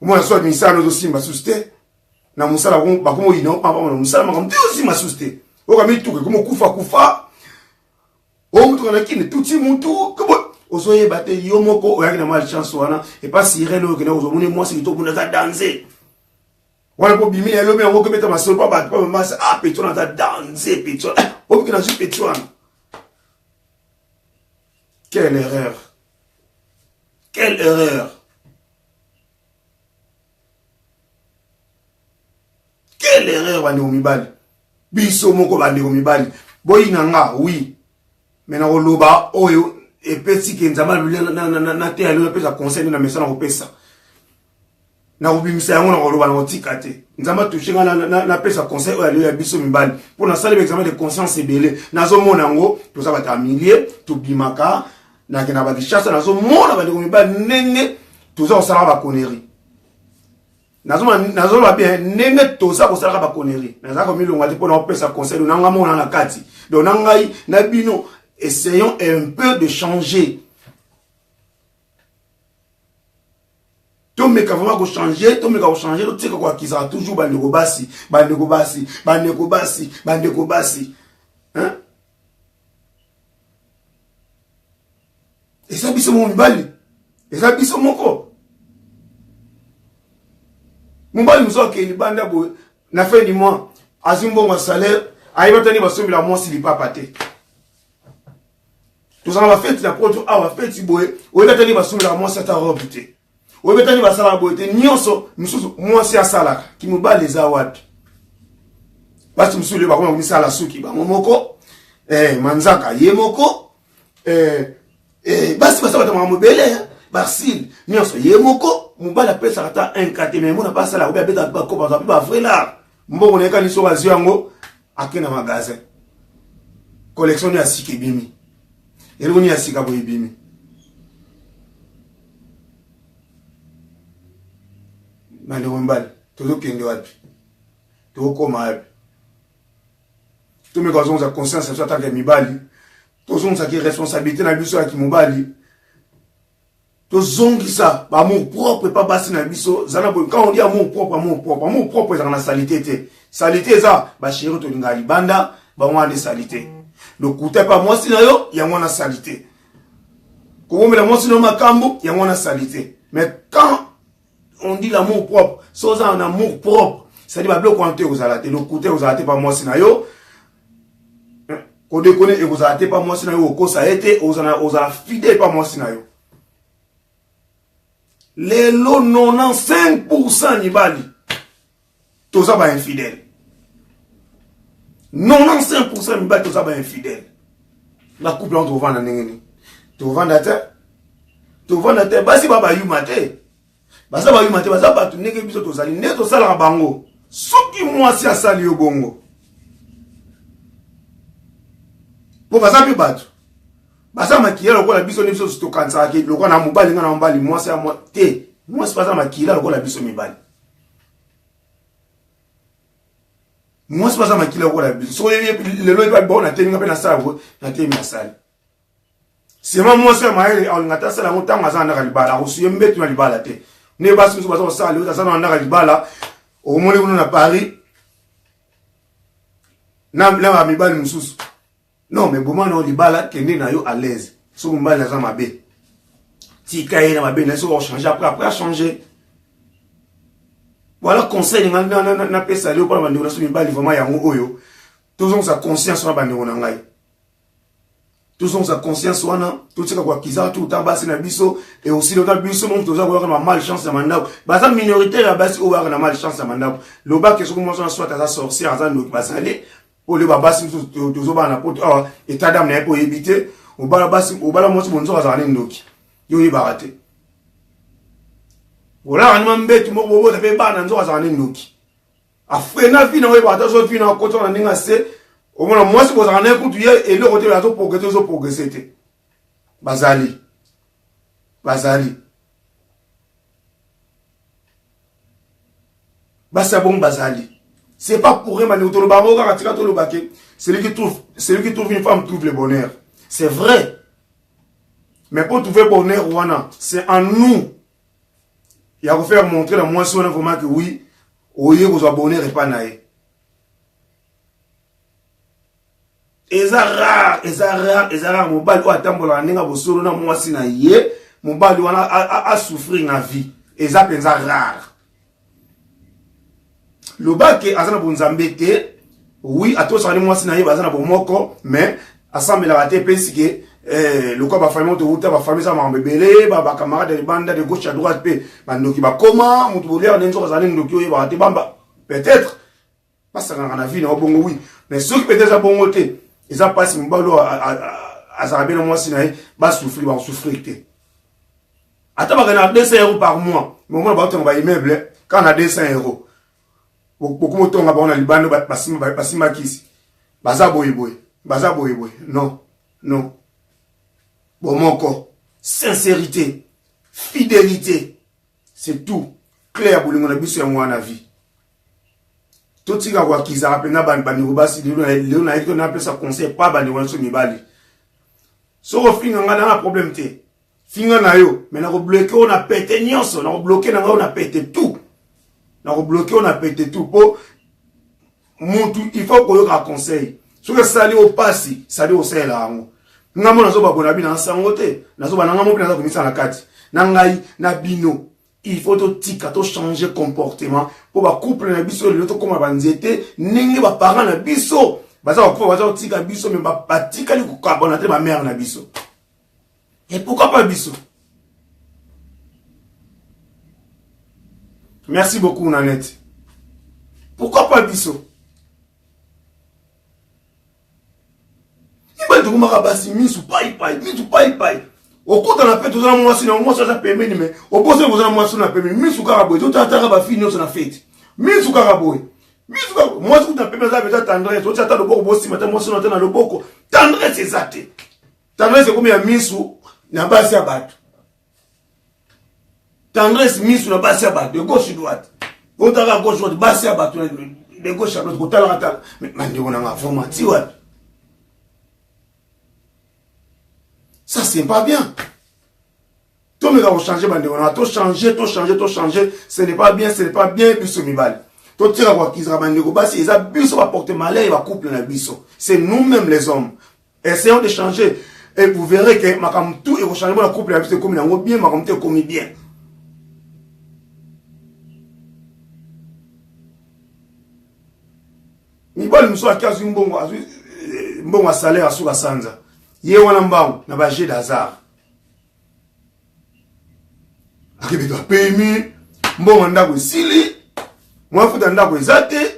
Omona so misala ozosimba susu te na mosala, bakomi oyina pamba na mosala, makambo te osimba susu te, oyoka mituka ekomi okufa kufa, oyo motuka na kini tuti mutu ozoyeba te, yo moko oyaki na malchance wana epa sirene oyo okenda kozwa, omoni mwasi kitoko mona aza danse wana po bimi na elobi yango okobeta masolo pa bato pa mamasi, ah petit wana aza danse, petit wana obiki nazwi petit wana. Quelle erreur, quelle erreur, quelle erreur bandeko mibali, biso moko bandeko mibali boyina nga oui, mais nakoloba oyo epesi ke Nzambe nateya lelo, napesa conseil nde na mesa nakopesa, nakobimisa yango, nakoloba nakotika te. Nzambe atouche nga napesa conseil oyo alelo ya biso mibali, mpo nasali ba examen de conscience ebele, nazomona yango toza bato ya milie, tobimaka nakenda bakishasa, nazomona bandeko mibali ndenge toza kosalaka baconnerie. Nazoloba bien ndenge toza kosalaka baconnerie, naza komilonga te mpona kopesa conseil na ngai mona na kati. Donc na ngai na bino, essayons un peu de changer. Tomeka vraiment kochanger, tomeka kochanger, totika koakizaka toujours bandeko basi, bandeko basi, bandeko basi, bandeko basi, hein? Eza biso moko mibali, eza biso moko. Mobali mosusu akei libanda boye, na fin du mois azwi mbongo ya salaire, ayebi ata nde basombela mwasi lipapa te. Tozala bafeti na poto awa, feti boye, oyebi ata nde basombelaka mwasi ata robe te, oyebi ata nde basalaka boye te. Nyonso mosusu mwasi asalaka, kimobali eza wapi? Basi mosusu lelo bakoma komisala suki bango moko, eh, manzaka ye moko, eh, eh, basi basala bato makambo ebele, basile nyonso ye moko. Mobali apesaka ata un kate, mais mona basala obi abetaka bakopa, azwa mpe bavrai lar mbongo na ye kani. Soki azwi yango, ake na magasin, collection ni ya sika ebimi, eloko ni ya sika boye ebimi. Bandeko mibali, tozokende wapi? Tokokoma wapi? Tomeka kozongisa conscience na biso atake mibali, tozongisaki responsabilité na biso ya kimobali, tozongisa baamour propre epa basi na biso. Zala boye, quand on dit amour propre, amour propre, amour propre ezalaka na salite te. Salite eza bachéri tolingaka libanda, bango wana nde salite. Lokuta epa mwasi na yo, yango wana salite. Kobomela mwasi na yo makambo, yango wana salite. Mais quand on dit l'amour propre, so oza na amour propre, c'est-à-dire babiloko wana te ekozala te. Lokuta ekozala te pa mwasi na yo, kodekone ekozala te pa mwasi na yo, okosa ye te, ozala fidèle pa mwasi na yo. Lelo 95% mibali toza bainfidèle, 95% mibali toza bainfidèle. Bacouple wana tovanda ndenge nini? Tovanda te, tovanda te. Basi ba bayuma te, baza bayuma te, baza bato ndenge biso tozali, nde tosalaka bango. Soki mwasi asali yo bongo, mpo baza mpe bato, baza makila lokola biso, nde biso tokanisaka lokola na mobali, nga na mobali, mwasi ya te, mwasi baza makila lokola biso mibali. Mwasi baza makila lokola biso. Soki lelo epa bao natemi, nga mpe nasala, natemi, nasali sema. Mwasi ya mayele alinga te asala yango ntango aza na ndaka libala, akosuye mbetu na libala te. Nde basi mosusu baza kosala lelo, aza na ndaka libala, omoni kuna na Paris na bamibali mosusu. Non, mais boma na libala, kende na yo à l'aise. Soki mobali aza mabe, tika ye na mabe na ye. Soki ochange après, après achanger. Voilà conseil nga napesa leo mpona bandeko na so mibali. Vraiment, yango oyo tozongisa conscience wana. Bandeko na ngai, tozongisa conscience wana, totika koakizaka tout temps basi na biso. Et aussi lota biso moko toza koyaka na malchance ya mandako. Baza minoritaire ya basi oyo bayaka na malchance ya mandako. Lobaki soki mwasi wana soit aza sorcière, aza ndoki, bazali oyo babasi mosusu tozobana na poto awa, état d'âme na ye mpo oyebi te. Obala basi, obala mwasi, bonzoka azala ne ndoki, yo oyebaka te. Olaka nima mbetu moko, bobota mpe bana, nzoka azala ne ndoki, afrena vi na oyebaka te. Azo vi na akota na ndenge ase, omona mwasi bozalaka na ye kutu ye eloko te, azoprogresse, ozoprogresse te. Bazali, bazali basi ya bongo, bazali. C'est pas pour rien, bandeko, toloba yango kaka. Tika toloba ke celui qui trouve une femme trouve le bonheur, c'est vrai. Mais pour trouver bonheur wana, c'est en nous ya kofaire montrer na mwasi wana vraiment que oui, oye kozwa bonheur epa na ye. Eza rare, eza rare, eza rare mobali oyo atambolaka ndenge ya bosolo na mwasi na ye, mobali wana asouffrir na vie. Eza mpenza rare. Lobake aza na bonzambe te, oui, atosaka ni mwasi na ye, baza na bomoko, mais asambelaka te. Epesi ke lokwa bafamille towuta, bafamille eza makambo ebele, bacamarade ya libanda, de gauche à droite mpe bandoki bakoma. Moto boliaka nde nzoka azala nde ndoki, oyebaka te. Bamba peut-être basanganaka na vie na yo bongo, oui, mais soki peut-être eza bongo te, eza mpasi. Mobali oyo azalaka be na mwasi na ye, basouffrir, bakosouffrir te. Ata bakende na 200 € par mois, mais omona baotonga baimmeuble kaka na 200 €. Bokoma otonga bango na libanda, basimba kisi, baza boyeboye, baza boyeboye. Non, non, bomoko, sincérité, fidélité, c'est tout. Clé ya bolingo na biso yango wana vie. Totika koakizaka mpenza bandeko basi. Lelo nayaki to napesa conseil pa bandeko na biso mibali. Soki ofinga ngai nanga problème te, finga na yo, mais nakobloke oyo na pete nyonso, nakobloke na ngai oyo na pete tout, nakobloke oyo na pete tout. Mpo mutu il faut koyoka conseil. Soki esali yo pasi, sali osalela yango. Ngai mo nazoba bona bino na sango te, nazoba na ngai mo mpe naza komisa na kati na ngai na bino. Il faut totika tochanger comportement mpo bacouple na biso lelo tokóma banzete ndenge baparent na biso baza kokufa, baza kotika biso, me batikali kokabwana te bamare na biso. Et pourquoi pas biso? Merci beaucoup Nanette. Pourquoi pas biso? Mibali tokomaka basi misu paipai, misu paipai. Okota na fete, oza na mwasi na mwasi aza pembeni, me obosani koza na mwasi na pembeni, misu kaka boye, totataka bafille nyonso na fete, misu kaka boye, misu kaka mwasi kuta pembeni aza mpenza tendresse, otia ata loboko, bosima ata mwasi na ata na loboko, tendresse eza te. Tendresse ekomi ya misu na basi ya bato, tendresse misu na basi ya bato, de gauche droite, otaka gauche droite, basi ya bato de gauche à droite, kotalaka tala bandeko nanga vraiment ti wapi? Ça c'est pas bien. Tomeka kochange bandeko nanga, tochange, tochange, tochange. Ce n'est pas bien, ce n'est pas bien. Biso mibali totika koakizaka bandeko basi, eza biso baporte malheur ya bacouple na biso, c'est nous-mêmes les hommes. Essayons de changer et vous verrez que makambo tout ekochange mpona couple na biso ekomi nango bien, makambo tout ekomi bien. Mibali mosusu ake azwi mbongo, azwi mbongo ya salaire asuka sanza, ye wana mbangu na ba jeu d'hasard, akebeta apemi mbongo ya ndako esili, mwa futa ndako eza te.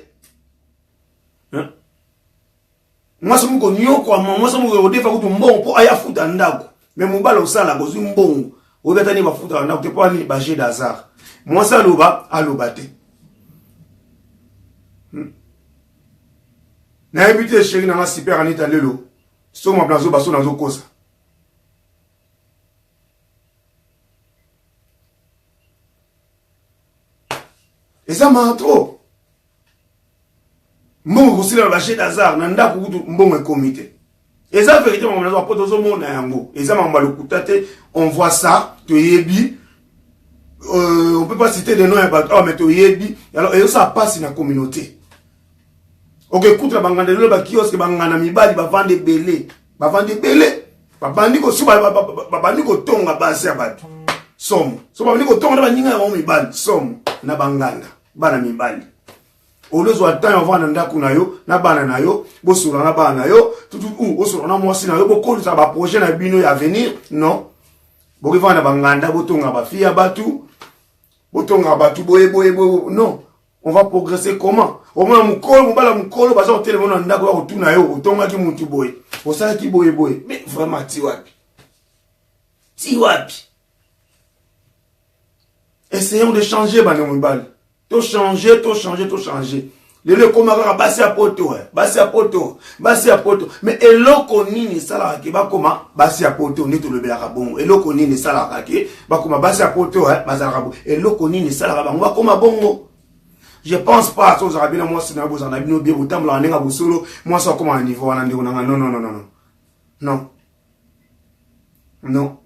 Mwasi moko nyokwama, mwasi moko kodefa kutu mbongo mpo aya futa ndako, me mobali osalaka ozwi mbongo, oyebi ata nini bafutaka ndako te. Mpo nini? Ba jeu d'hasard. Mwasi aloba aloba te. Nayebi te, chéri nanga super Anita, lelo soma nazoba so nazokosa. Eza maa trop, mbongo kosila na ba jeu d'hasard na ndako, kutu mbongo ekomi te. Eza vérité makambo nazwa, po tozomona yango, eza makambo ya lokuta te. On voit ça, toyebi. On peut pas citer des noms ya bato awa, mais toyebi. Alors ezosala mpasi na communauté. Okekuta banganda lelo, bakiosque, banganda mibali bavanda ebele, bavanda ebele, babandi kosu, babandi kotonga basi ya bato, somo. So babandi kotonga na baninga ya bango mibali, somo na banganda bana mibali. Olozwa temps ya ovanda na ndako na yo na bana na yo, bosola na bana na yo, tutu osola na mwasi na yo, bokolisa baprojet na bino ya avenir. Non, bokevanda na banganda, botonga bafille ya bato, botonga bato boye boye boye. Non, on va progresser comment? Omona mokolo mobala mokolo baza kotelema na ndako ya kotuna yo, otongaki mutu boye, osalaki boye boye, mais vraiment ti wapi, ti wapi? Essayons de changer, bandeko mibali, tochange, tochange, tochange. Lelo ekóma kaka basi ya poto, basi ya poto, basi ya poto. Mais eloko nini esalaka ke bakóma basi ya poto? Nde tolobelaka bongo, eloko nini esalaka ke bakóma basi ya poto? Bazalaka bo, eloko nini esalaka bango bakóma bongo? Je pense pas. So ozalaka bino mwasi na yo, bozala na bino bien, botambolaka ndenge ya bosolo, mwasi akóma na niveau wana, ndeko nanga. Non, non, non, non, non, non.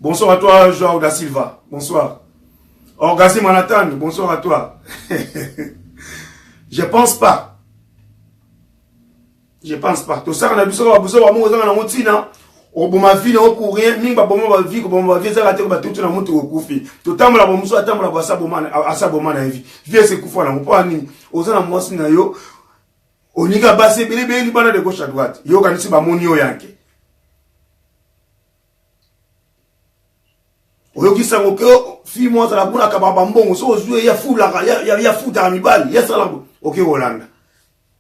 Bonsoir à toi, Joao da Silva. Bonsoir. Orgasme Manhattan, bonsoir à toi. Je pense pas. Je pense pas. Tosaka na biso ba biso ba mongo zanga na ntina. Oboma vie na pour rien, mingi ba boma ba vie, ko boma ba vie zaka te ko batutu na mutu okufi. Totambola ba musu atambola ba saboma asaboma na vie. Vie se kufa na mpo nini? Oza na mwasi na yo. Oninga basi ebele ebele libanda de gauche à droite. Yo kanisi ba moni yo yanke. Oyoki sango ke fille moko azala kuna, akabaka bambongo, soki ozwi ye yafulaka, yafutaka mibali, yasala. Oke kolanda,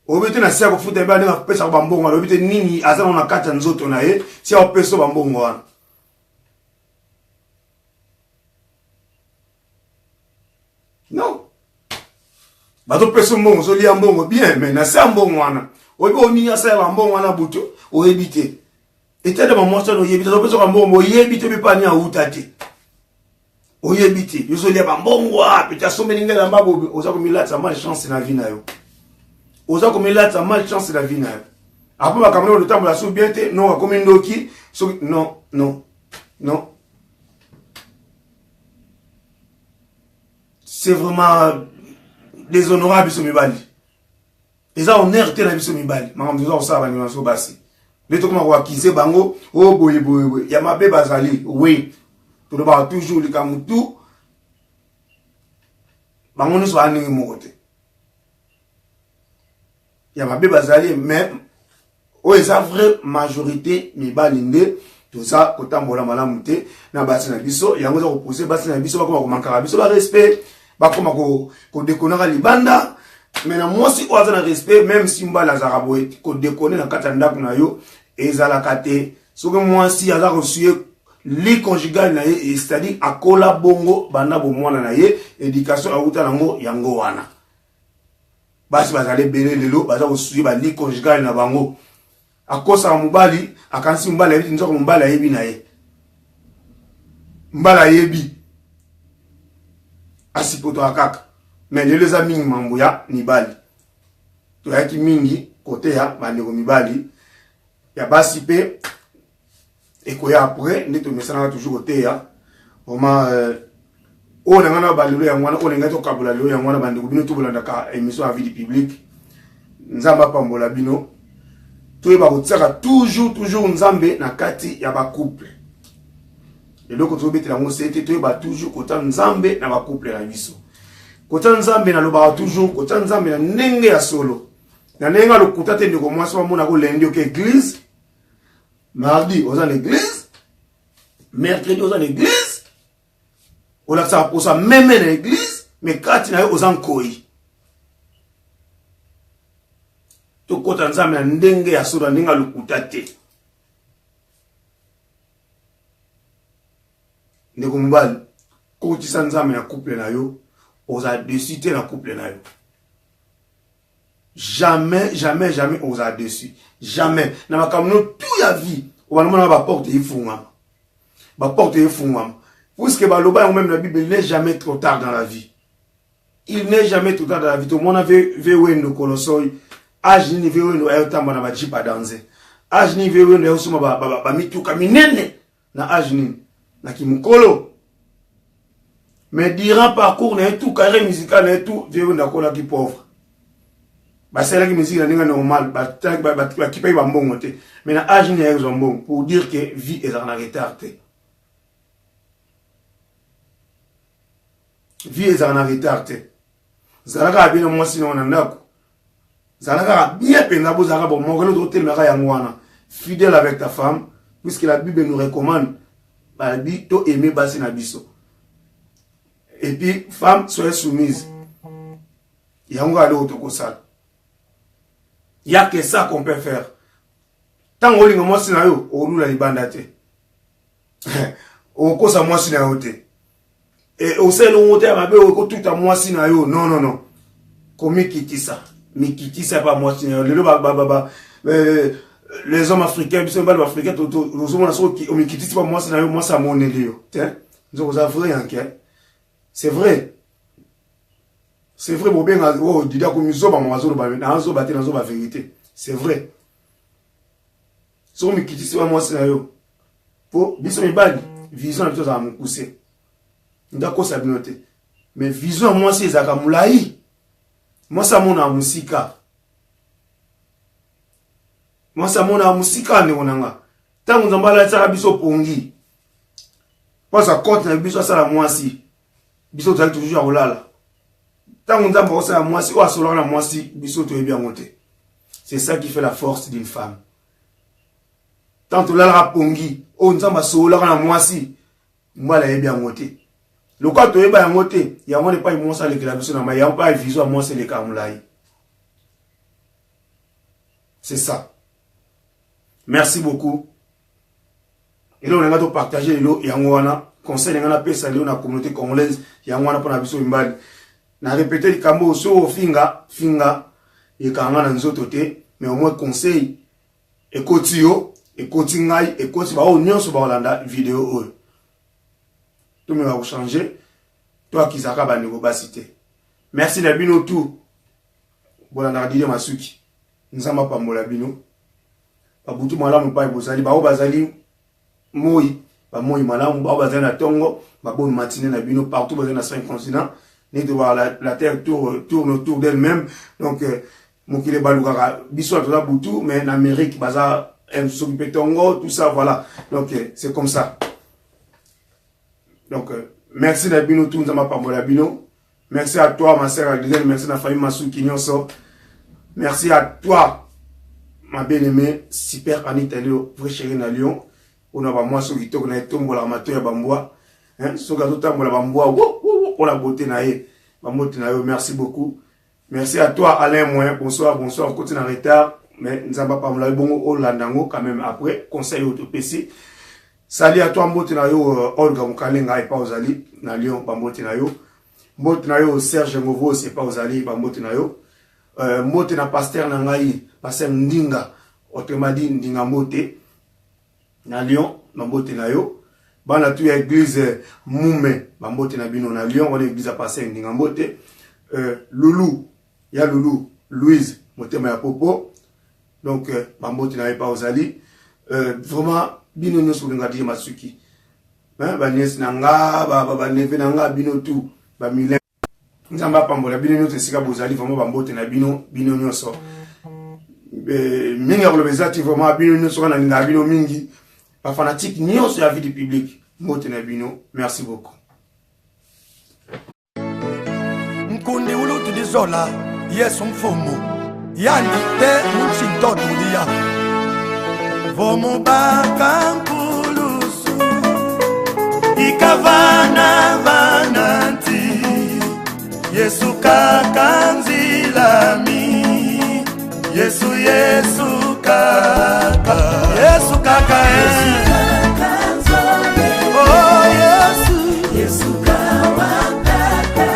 oyebi te na se ya kofuta mibali ndenge apesaka bambongo wana, oyebi te nini aza nango na kati ya nzoto na ye si akopesa bambongo wana. Non, bazopesa mbongo, ozolia mbongo bien, mais na se ya mbongo wana oyebi oyo nini asalaka mbongo wana butu, oyebi te. Etele bamwasi wana, oyebi te, azopesaka mbongo, oyebi te mpe pani auta te. Oyebi te, yo ozolia bambongo, ah, pete asombeli ngai elamba bobe, oza komilatisa malchance na vie na yo. Oza komilatisa malchance na vie na yo. Après makambo nayo otambola so bien te, non akomi ndoki, soki non, non, non. C'est vraiment déshonorable biso mibali. Eza honneur te na biso mibali. Makambo toza kosala bandeko na biso basi. Nde tokoma koakize bango, oh boye boye boye. Ya mabe bazali, oui. Tolobaka toujours likambo tout. Bango nyonso baa ndenge moko te. Ya mabe bazali, mais oyo eza vraie majorité mibali nde toza kotambola malamu te na basi na biso. Yango eza kopousse basi na biso bakoma komankaka biso ba respect, bakoma kodekonaka libanda. Mais na mwasi oyo aza na respect, même si mobali azalaka boye, kodekone na kati ya ndako na yo ezalaka te. Soki mwasi aza kosuye lit conjugal na ye, c'est-à-dire akola bongo banda bomwana na ye, éducation awuta nango yango wana. Basi bazali ebele lelo baza kosuye ba lit conjugal na bango. Akosaka mobali, akanisi mobali ayebi, nzoka mobali ayebi na ye. Mobali ayebi, asipotaka kaka. Mais lelo eza mingi mambo ya mibali. Toyaki mingi kote ya bandeko mibali, ya basi pe ekoya après nde tomesanaka toujours koteya. Vraiment, oyo na ngai na balelo yango wana, oyo na ngai tokabola lelo yango wana. Bandeko bino tobolandaka émission ya vie du public, Nzambe apambola bino. Toyeba kotiaka toujours toujours Nzambe na kati ya ba couple. Eloko tozobetela yango se te, toyeba toujours kotia Nzambe na ba couple na biso. Kotia Nzambe, nalobaka toujours kotia Nzambe na ndenge ya solo, na ndenge ya lokuta te. Ndeko mwasi bamona ko lundi oke église, mardi oza na église, mercredi oza na église, olakisaka posa meme na église, mais kati na yo oza nkoi. Tokota Nzambe na ndenge ya solo, na ndenge ya lokuta te. Ndeko mobali, kotisa Nzambe na couple na yo, oza dessus te na couple na yo. Jamais, jamais, jamais oza dessus. Jamais. Na makambo no tout ya vie, obana mona ba porte efungwama. Ba porte efungwama. Puisque baloba yango même na Bible, il n'est jamais trop tard dans la vie. Il n'est jamais trop tard dans la vie. Tomona ve ve wendo kolosoy. Age nini ve wendo ayo tamba na ba jeep à danser. Age nini ve wendo ayo soma ba ba, ba mituka minene. Na age nini? Na kimukolo. Mais durant parcours na tout carrière musicale na tout, ve wendo akolaki pauvre. Basalaki musique na ndenge normal, bakipaki ba mbongo te. Mais na age nini ayo zwa mbongo pour dire que vie ezalaka na retard te. Vie ezalaka na retard te. Zala kaka bien na mwasi na na ndako. Zala kaka bien mpenza, bozalaka bomoko, eloko totelemaka yango wana. Fidèle avec ta femme, puisque la Bible nous recommande balobi to aimer basi na biso. Et puis femme, soyez soumise. Yango kaka eloko tokosala. Ya que ça qu'on peut faire. Ntango olinga mwasi na yo, olula libanda te. Okosa mwasi na yo te. E, osala elongo te ya mabe, okotuta mwasi na yo. Non, non, non. Komikitisa. Mikitisa pa mwasi na yo. Lelo ba, ba, ba, ba, les hommes africains, biso mibali ba africains, tozomona soki omikitisi pa mwasi na yo, mwasi amoneli yo. Te? Nzoko oza vrai yanke. C'est vrai. C'est vrai, bobenga, oh, Didi akomi zoba, mama azoloba, nazoba te, nazoba vérité. C'est vrai. Soki omikitisi pa mwasi na yo, po biso mibali, vision na biso ezalaka mokuse. Ndakosa bino te. Mais vision ya mwasi ezalaka molai. Mwasi amonaka mosika. Mwasi amonaka mosika, ndeko na nga. Ntango Nzambe alatisaka biso pongi, po aza compte na biso asala mwasi, biso tozali toujours ya kolala. Ntango Nzambe akosala mwasi, oyo asolaka na mwasi, biso toyebi yango te. C'est ça qui fait la force d'une femme. Tant tolalaka pongi, oyo Nzambe asololaka na mwasi, mobali ayebi yango te. Lokola toyeba yango te, yango wana epai mwasi alekela biso na mai, yango epai vision ya mwasi elekaka molai. C'est ça. Merci beaucoup. Eloko na ngai topartage lelo yango wana, conseil na ngai napesa lelo na communauté congolaise yango wana mpona biso mibali. Na répété likambo oyo, soki ofinga finga ekanga na nzoto te, mais au moins conseil ekoti yo, ekoti ngai, ekoti baoyo nyonso bakolanda video oyo. Tomeka kochanger, toakizaka bandeko basi te. Merci na bino tout bolandaka Didier Masuki. Nzambe apambola bino. Babutu malamu epai bozali, baoyo bazali moi bamoi malamu, baoyo bazali na tongo babonne matinée na bino partout bazali na cinq continents. Neti la, la terre tourne autour d'elle-même, donc mokili ebalukaka. Biso toza butu, mais na Amérique baza soki mpe tongo, tout ça, voilà. Donc c'est comme ça. Donc merci na bino tout, Nzambe apambola bino. Merci à toi, ma sœur Gisèle, merci na famille Masuki nyonso. Merci à toi, ma bien-aimée super Anita Lio, vrai chérie na Lyon. Ona ba mwasi kitoko na etombola mato ya bambwa, hein, soki azotambola bambwa wo wo wo, la beauté na ye. Bambote na yo, merci beaucoup. Merci à toi, Alain Moin. Bonsoir, bonsoir. Côté en retard, mais Nzambe apambola yo bongo olanda yango quand même après conseil oyo topesi. Salut à toi, mbote na yo Olga Mukalenga epa ozali na Lyon, bambote na yo. Mbote na yo Serge Ngovos epa ozali, bambote na yo. Mbote na pasteur na ngai, pasteur Ndinga, autrement dit Ndinga Mbote na Lyon, bambote na yo. Bana tu ya église Mume, bambote na bino na Lyon, wana église ya pasteur Ndinga Mbote. Lulu, ya Lulu, Louise, motema ya popo. Donc bambote na yo epa ozali. Vraiment bino nyonso bolinga Didier Masuki. Hein, ba nièce na nga, ba neveu na nga, bino tout, ba milin. Nzambe apambola bino nyonso esika bozali, vraiment bambote na bino, bino nyonso. Mingi ya koloba eza ti, vraiment bino nyonso kaka nalingaka bino mingi. Ba fanatique nyonso ya vie du public, mbote na bino, merci beaucoup. Nkundi ulutu dizola Yesu mfumu yandi te muchintotulia vomubaka nkulusu ikavana vananti Yesu kaka nzilami Yesu Yesu kaka Yesu kaka Yesu kaka Oh Yesu Yesu kawakaka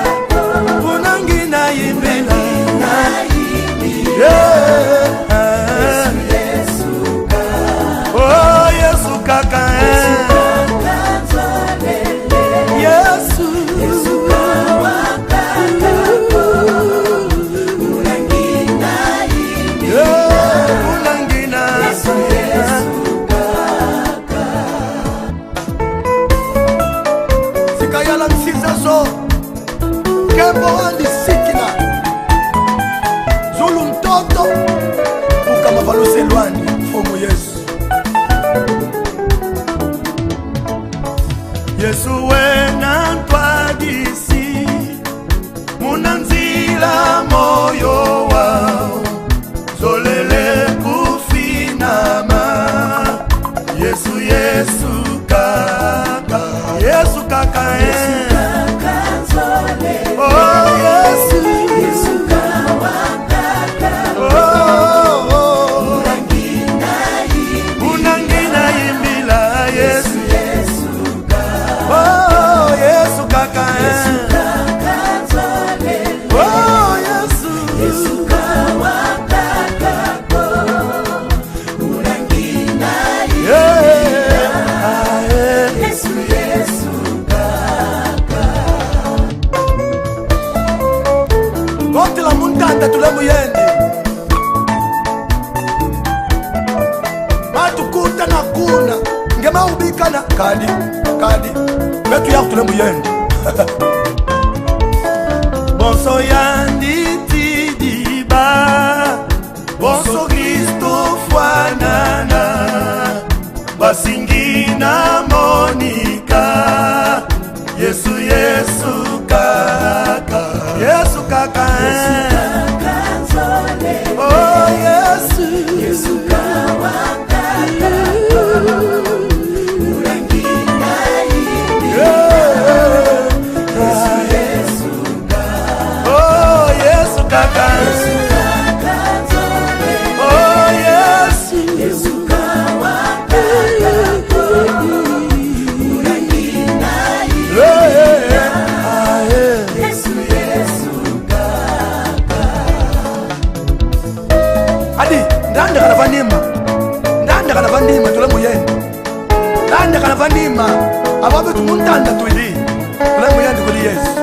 Unangi na yimbela na yimbela Yeah. Yesu Yesu kaka Oh Yesu kaka Yesu kaka nzolele Yesu Yesu kawakaka Unangi na yimbela Yeah, unangi na Yesu Yesu kaka Sikayala msizazo Kembo andi sikina Zulu mtoto Ukamavaluselwani Mfumu Yesu Yesu wena ntwadisi Munanzila moyo wao Zolele kufinama Yesu Yesu kaka Yesu kaka Yesu eh. kaka nzolele Oh Yesu Yesu kawakaka Oh, oh. Unangi na yimbela Unangi na yimbila Yesu Yesu kaka Oh Yesu kaka eh. Yesu kaka nzolele Oh Yesu Yesu kawakaka Unangi na Yeah. Ah, yeah. Yesu Yesu kaka Kotela muntanda tule muyende matukuta na kuna ngema ubikana kadi kadi betu ya tule muyende bonso yandi tidiba bonso Kristo fwanana basingi na Monika Yesu Yesu kaka Yesu kaka Yesu kaka nzolele Oh Yesu Yesu kawakaka Unangi na yimbela Yeah. Yesu Yesu kaka Oh Yesu kaka Yesu kaka nzolele Oh Yesu Yesu kawakaka Unangi na Yeah. yimbela Ah, yeah. Yesu Yesu kaka Adi ndandakala vanima ndandakala vanima tule muyende ndandakala vanima ababetu muntanda twili. Yesu.